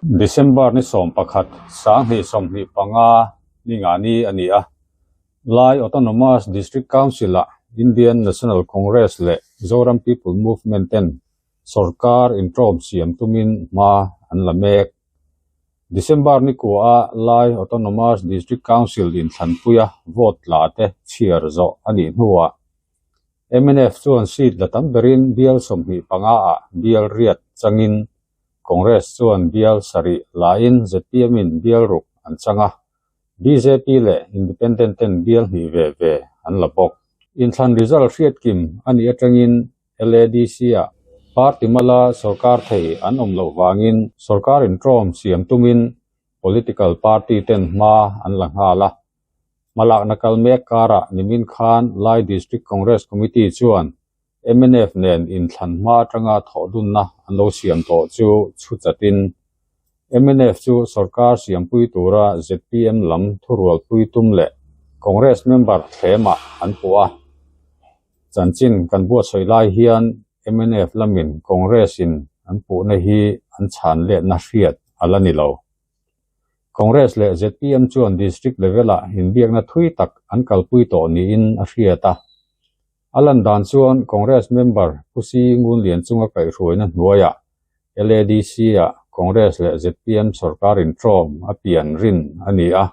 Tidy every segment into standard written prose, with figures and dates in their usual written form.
December ni 11, 2025 ni nga ni a ni a. Lai Autonomous District Council-ah Indian National Congress leh Zoram People Movement ten sorkar inṭawm siam tumin hma an la mek. December ni kuaha Lai Autonomous District Council inthlanpuia vote tla te chhiar zawh a nih hnuah mnf chuan seat la tam berin bial 25 ah bial riat changin Congress chuan bial sarih lain zpm in bial ruk an chang a, bjp leh Independent ten bial hnih ve ve an la bawk. Inthlan result hriatkim a nih atangin LADC-ah party mala sorkar thei an awm loh vangin sorkar inṭawm siam tumin political party ten hma an la nghal a. Hmalakna kal mek karah nimin khan Lai District Congress Committee chuan mnf nen inthlan hma atanga thawhdunna an lo siam tawh chu chhu chatin mnf chu sorkar siampui tura zpm lam thurualpui tum leh Congress member thlemah an puh a. Chanchin kan buatsawi lai hian mnf lamin Congress in an puhna hi an chhan letna hriat a la ni lo. Congress leh zpm chuan district level-ah inbiakna thui tak an kalpui tawh niin a hriat a. A lan dan chuan Congress member Pu Si Ngunlian chunga kaihhruaina hnuaiah LADC-ah Congress leh zpm sorkar inṭawm a pian rin a ni a.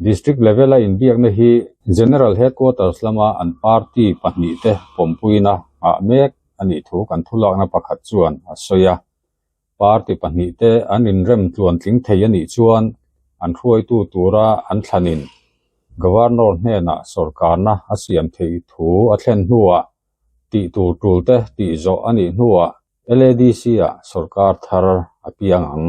District level-a inbiakna hi General Headquarters lama an party pahnihte pawmpuina nghah mek a nih thu kan thulakna pakhat chuan a sawi a. Party pahnihte an inrem tluan tling thei a nih chuan an hruaitu tura an thlanin Governor hnenah sorkarna a siam theih thu a thlen hnuah tih tur tulte tih zawh a nih hnuah LADC-ah sorkar thar a piang ang.